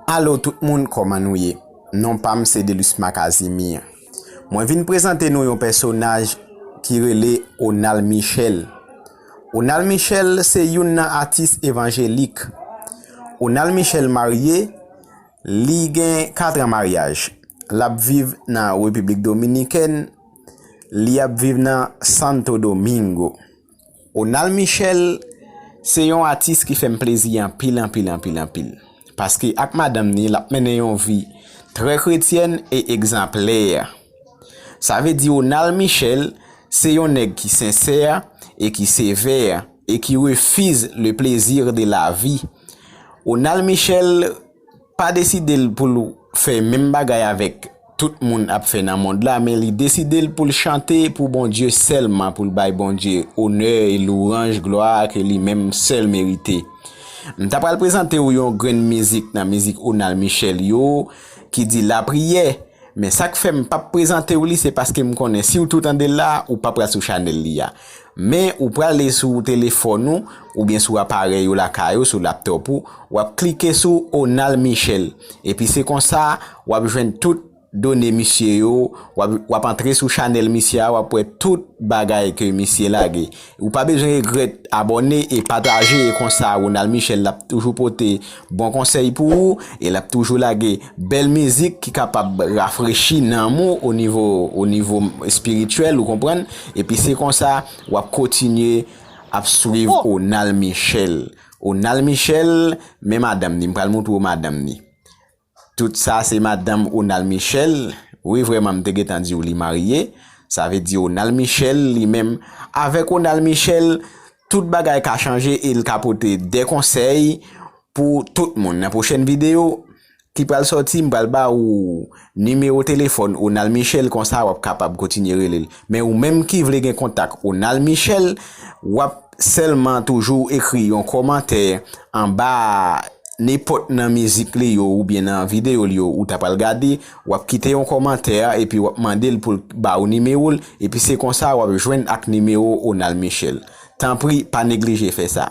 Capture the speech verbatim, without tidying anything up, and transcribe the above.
Alo tout moun, kòman nou ye? Non pa m se Delusma Casimir. Mwen vin prezante nou yon pèsonaj ki rele Onal Michel. Onal Michel se youn nan atis evanjelik. Onal Michel marye, li gen kat an maryaj. L ap viv nan Repiblik Dominikèn, li ap viv nan Santo Domingo. Onal Michel se yon atis ki fè m plezi anpil, anpil, anpil, anpil. Paske ak madanm ni, l ap mennen yon vi trè kretyèn e egzanplè. Sa vle di Onal Michel se yon nèg ki sensè e ki sevè e ki refiz le plaisir de la vie. Onal Michel pa deside l pou l fè menm bagay avèk tout moun ap fè nan mond la, men li deside l pou l chante pou Bondye sèlman, pou l bay Bondye onè e louwanj, glwa ke li menm sèl merite. M ta pral prezante w yon grenn mizik nan mizik Onal Michel yo ki di Lapriyè. Men sa k fè m p ap prezante w li, se paske m konnen si w tou tande l la, ou p ap pral sou chanèl li a. Men ou prale sou telefòn ou, oubyen sou aparèy ou lakay ou, sou laptòp ou, w ap klike sou Onal Michel. Epi se konsa, w ap jwenn tout done misye yo, w ap, w ap antre sou chanèl misye a, w ap wè tout bagay ke misye lage. Ou pa bezwen regrèt abòne e pataje, e konsa Onal Michel l ap toujou pote bon konsèy pou ou e l ap toujou lage bèl mizik ki kapab rafrechi nanm ou o nivo, o nivo espirityèl, ou konprann? Epi se konsa w ap kontinye ap swiv Onal Michel. Onal Michel, men madanm ni, m pral montre w madanm ni. Tout sa se madanm Onal Michel. Wi, vrèman, m te gentan di w li marye. Sa vle di Onal Michel, li menm, avèk Onal Michel, tout bagay ka chanje e l ka pote de konsèy pou tout moun. Nan pwochèn videyo ki pral sòti, m pral ba ou nimewo telefòn Onal Michel, konsa w ap kapab kontinye rele l. Men ou menm ki vle gen kontak Onal Michel, w ap sèlman toujou ekri yon kòmantè anba nenpòt nan mizik li yo oubyen nan videyo li yo ou ta pral gade, w ap kite yon kòmantè epi w ap mande l pou l ba ou nimewo l, epi se konsa w ap jwenn ak nimewo Onal Michel. Tanpri, pa neglije fè sa.